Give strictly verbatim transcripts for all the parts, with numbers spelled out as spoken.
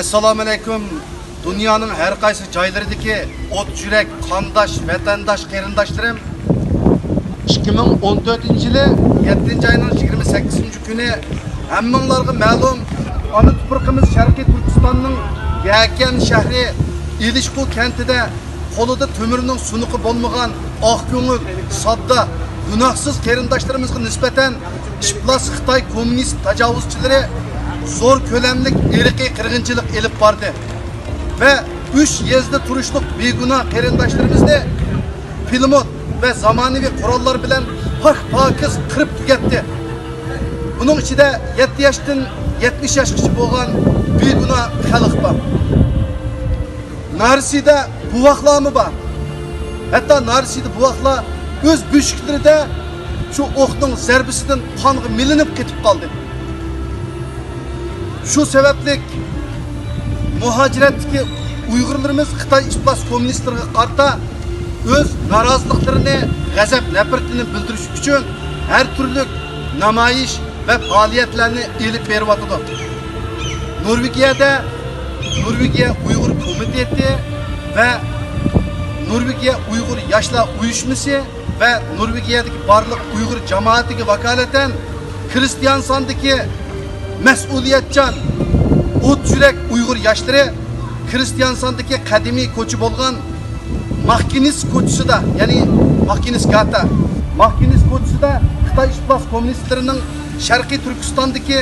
ئەسسالامۇئەلەيكۇم. دۇنيانىڭ ھەر قايسى جايلىرىدىكى ئوت يۈرەك، قانداش، ۋەتەنداش، قېرىنداشلىرىم! ئىككى مىڭ ئون تۆتىنچى يىلى يەتتىنچى ئاينىڭ يىگىرمە سەككىزىنچى كۈنى ھەممىڭلارغا مەلۇم، ئانا تۇپرىقىمىز شەرقىي تۈركىستاننىڭ يەكەن شەھىرى ئېلىشقۇ كەنتىدە قولىدا تۆمۈرنىڭ سۇنۇقى بولمىغان ئاق كۆڭۈل، ساددا، گۇناھسىز قېرىنداشلىرىمىزغا نىسبەتەن ئىپلاس خىتاي كوممۇنىست تاجاۋۇزچىلىرى زور كۆلەملىك ئىرقىي قىرغىنچىلىق ئېلىپ باردى ۋە ئۈچ يېزىدا تۇرۇشلۇق بىگۇناھ قېرىنداشلىرىمىزنى پىلىموت ۋە زامانىۋى قوراللار بىلەن پاك-پاكىز قىرىپ تۈگەتتى. بۇنىڭ ئىچىدە يەتتە ياشتىن يەتمىش ياشقىچە بولغان بىگۇناھ خەلق بار. نارسىدە بوۋاقلارمۇ بار. ھەتتا نارسىدە بوۋاقلار ئۆز بۆشۈكلىرىدە شۇ ئوقنىڭ زەربىسىدىن قانغا مىلىنىپ قېتىپ قالدى. شۇ سەۋەبلىك مۇھاجىرەتتىكى ئۇيغۇرلىرىمىز خىتاي ئىپلاس كوممۇنىستلىرىغا قارىتا ئۆز نارازىلىقلىرىنى، غەزەپ نەپرىتىنى بىلدۈرۈش ئۈچۈن ھەر تۈرلۈك نامايىش ۋە پائالىيەتلەرنى ئېلىپ بېرىۋاتىدۇ. نورۋېگىيەدە نورۋېگىيە ئۇيغۇر كومىتېتى ۋە نورۋېگىيە ئۇيغۇر ياشلار ئۇيۇشمىسى ۋە نورۋېگىيەدىكى بارلىق ئۇيغۇر جامائىتىگە ۋاكالىتەن كرېستىيانساندىكى مەسئۇلىيەتچان ئوت يۈرەك ئۇيغۇر ياشلىرى كرېستىيانساندىكى قەدىمىي كوچا بولغان ماخكىنىس كوچىسىدا، يەنى ماخكىنىس گاتا، ماخكىنىس كوچىسىدا خىتاي ئىپلاس كوممۇنىستلىرىنىڭ شەرقىي تۈركىستاندىكى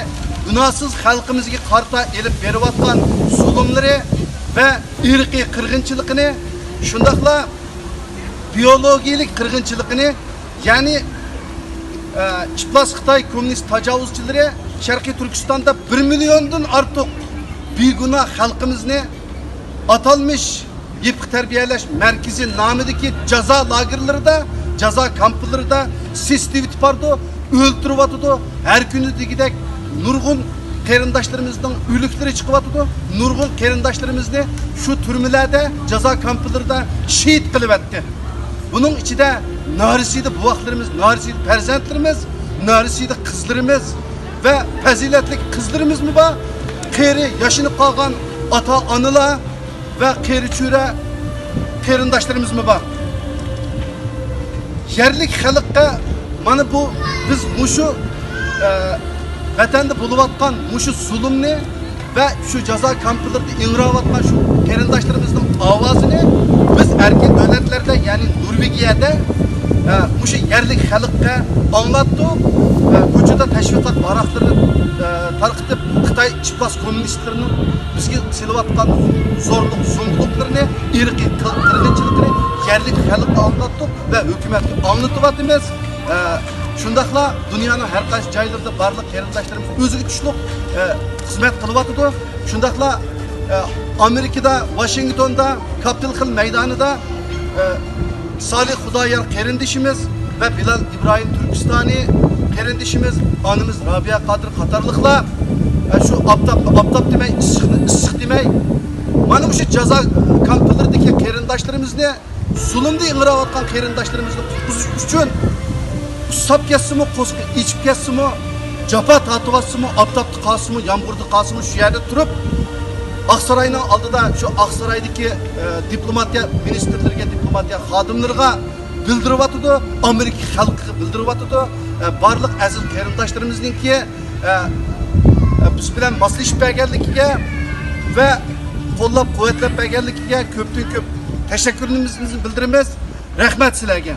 گۇناھسىز خەلقىمىزگە قارىتا ئېلىپ بېرىۋاتقان زۇلۇملىرى ۋە ئىرقىي قىرغىنچىلىقىنى، شۇنداقلا بىيولوگىيەلىك قىرغىنچىلىقىنى، يەنى، ئە، ئىپلاس خىتاي كوممۇنىست تاجاۋۇزچىلىرى شەرقىي تۈركىستاندا بىر مىليوندىن ئارتۇق بىگۇناھ خەلقىمىزنى ئاتالمىش يېپىق تەربىيەلەش مەركىزى نامىدىكى جازا لاگېرلىرىدا، جازا كامپلىرىدا سېسىتىۋېتىپ بارىدۇ، ئۆلتۈرۈۋاتىدۇ. ھەر كۈنى دېگۈدەك نۇرغۇن قېرىنداشلىرىمىزنىڭ ئۆلۈكلىرى چىقىۋاتىدۇ. نۇرغۇن قېرىنداشلىرىمىزنى شۇ تۈرمىلەردە، جازا كامپلىرىدا شېھىت قىلىۋەتتى. بۇنىڭ ئىچىدە نارەسىدە بوۋاقلىرىمىز، نارەسىدە پەرزەنتلىرىمىز، نارەسىدە قىزلىرىمىز ۋە پەزىلەتلىك قىزلىرىمىزمۇ بار. قېرى ياشىنىپ قالغان ئاتا-ئانىلار ۋە قېرى-چۈرە قېرىنداشلىرىمىزمۇ بار. يەرلىك خەلققە مانا بۇ، بىز مۇشۇ، ئە، ۋەتەندە بولۇۋاتقان مۇشۇ زۇلۇمنى ۋە شۇ جازا كامپلىرىدا ئىڭراۋاتقان شۇ قېرىنداشلىرىمىزنىڭ ئاۋازىنى بىز ئەركىن دۆلەتلەردە، يەنى نورۋېگىيەدە، ئە، مۇشۇ يەرلىك خەلققە ئاڭلاتتۇق. ئە، كوچىدا تەشۋىقات ۋاراقلىرىنى، ئە، تارقىتىپ، خىتاي ئىپلاس كوممۇنىستلىرىنىڭ بىزگە سېلىۋاتقان زورلۇق، زومىلىقلىرىنى، ئىرقىي قىر-، قىرغىنچىلىقىنى يەرلىك خەلققە ئاڭلاتتۇق ۋە ھۆكۈمەتكە ئاڭلىتىۋاتىمىز. ئە، شۇنداقلا دۇنيانىڭ ھەر قايسى جايلىرىدا بارلىق قېرىنداشلىرىمىز ئۆزىگە تۇشلۇق، ئە، خىزمەت قىلىۋاتىدۇ. شۇنداقلا، ئە، ئامېرىكىدا، ۋاشىنگتوندا، كاپىتول خىل مەيدانىدا، ئە، سالىھ خۇدايار قېرىندىشىمىز ۋە بىلال ئىبراھىم تۈركىستانى قېرىندىشىمىز، ئانىمىز رابىيە قادىر قاتارلىقلار، ئە، شۇ ئاپتاپ، ئاپتاپ دېمەي، ئىسسىقنى ئىسسىق دېمەي، مانا مۇشۇ جازا كامپلىرىدىكى قېرىنداشلىرىمىزنى، زۇلۇمدا ئىڭراۋاتقان قېرىنداشلىرىمىزنى قۇتقۇزۇش ئۈچۈن ئۇسساپ كەتسىمۇ، قورسىقى ئېچىپ كەتسىمۇ، جاپا تارتىۋاتسىمۇ، ئاپتاپتا قالسىمۇ، يامغۇردا قالسىمۇ، شۇ يەردە تۇرۇپ، ئاقساراينىڭ ئالدىدا، شۇ ئاقسارايدىكى، ئە، دىپلوماتىيە مىنىستىرلىرىگە، دىپلوماتىيە خادىملىرىغا بىلدۈرۈۋاتىدۇ، ئامېرىكا خەلقىگە بىلدۈرۈۋاتىدۇ. ئە، بارلىق ئەزىز قېرىنداشلىرىمىزنىڭكى، ئە، ئە، بىز بىلەن ماسلىشىپ بەرگەنلىكىگە ۋە قوللاپ قۇۋۋەتلەپ بەرگەنلىكىگە كۆپتىن كۆپ تەشەككۈرىمىزنى بىلدۈرىمىز. رەھمەت سىلەرگە.